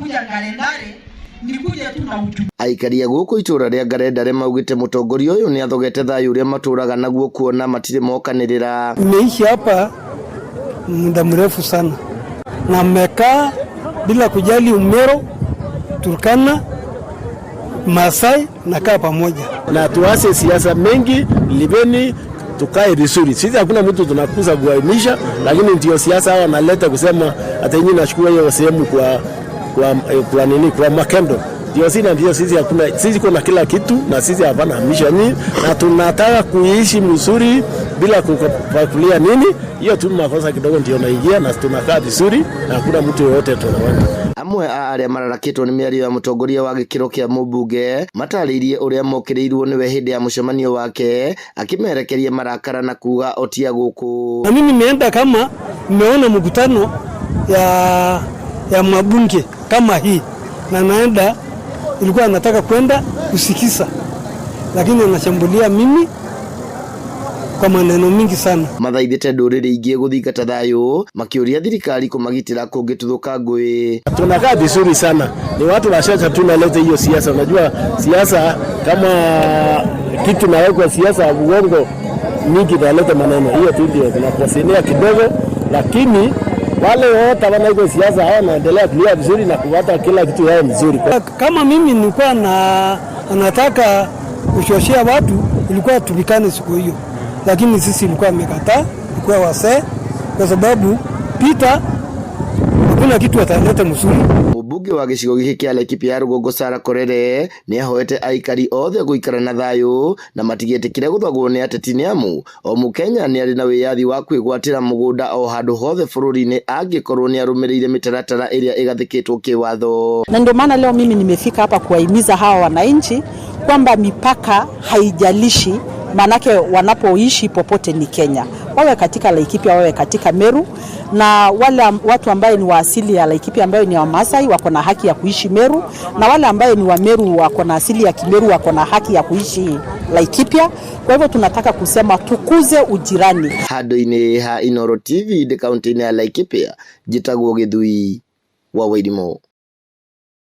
Kuja Ngarendare nikuje tu na ujumbe. Aikari a gũkũ itũra rĩa Ngarendare maugĩte mũtongoria ũyũ nĩathogete thayũ ũrĩa matũraga naguo kuona matirĩ mokanĩrĩra. Nimeishi hapa muda mrefu sana na mmekaa bila kujali Umero, Turkana, Masai nakaa pamoja. Na tuase siasa mengi libeni, tukae vizuri. Sisi hakuna mtu tunakuza kuaimisha, lakini ndio siasa hawa wanaleta kusema hata nyinyi nashukua hiyo sehemu kwa nini kwa makendo. Ndio sisi ndio sisi hakuna sisi kuna kila kitu na sisi hapana hamisha nini na tunataka kuishi mzuri bila kupakulia nini. Hiyo tu makosa kidogo ndio naingia na tunakaa vizuri na hakuna mtu yoyote tunaona. Amwe a arĩa mararakĩtwo nĩ mĩario ya mũtongoria wa gĩkĩro kĩa mũmbunge matarĩirie ũrĩa mokĩrĩirwo nĩwe hĩndĩ ya mũcemanio wake akĩmerekeria marakara na kuga otia gũkũ. Na mimi nimeenda kama nimeona mkutano ya mabunge kama hii na naenda, ilikuwa nataka kwenda kusikiza, lakini anashambulia mimi kwa maneno mingi sana. Mathaithĩte ndũrĩrĩ ingĩ gũthingata thayũ makĩũria thirikari kũmagitĩra kũngĩtuthũka ngũĩ. Tunakaa vizuri sana, ni watu wachache tu naleta hiyo siasa. Unajua siasa kama kitu nawekwa siasa uongo mingi naleta maneno hiyo tu ndio tunakosenea kidogo, lakini wale wote wana siasa hao wanaendelea kulia vizuri na kupata kila kitu yao mzuri. Kama mimi nilikuwa na nataka kushoshea watu, ilikuwa tupikane siku hiyo, lakini sisi ilikuwa amekataa, ilikuwa wasee, kwa sababu Peter hakuna kitu ataleta mzuri. Mũmbunge wa gĩcigo gĩkĩ kĩa Laikipia ya rũgongo Sarah Korere nĩahoete aikari othe gũikara na thayũ na matigetĩkĩre gũthogwo nĩ ateti nĩamu o mũkenya nĩarĩ na wĩyathi wa kwĩgwatĩra mũgũnda o handũ hothe bũrũri-inĩ angĩkorwo nĩarũmĩrĩire mĩtaratara ĩrĩa ĩgathĩkĩtwo kĩwatho. Na ndio maana leo mimi nimefika hapa kuwahimiza hawa wananchi kwamba mipaka haijalishi, maanake wanapoishi popote ni Kenya, wawe katika Laikipia, wawe katika Meru, na wale watu ambaye ni wa asili ya Laikipia ambayo ni Wamasai wako na haki ya kuishi Meru, na wale ambaye ni wa Meru wako na asili ya Kimeru wako na haki ya kuishi Laikipia. Kwa hivyo tunataka kusema tukuze ujirani. Handũ-inĩ ha Inooro TV ndĩ kaunti-inĩ ya Laikipia njĩtagwo Gĩthui wa Wairimu.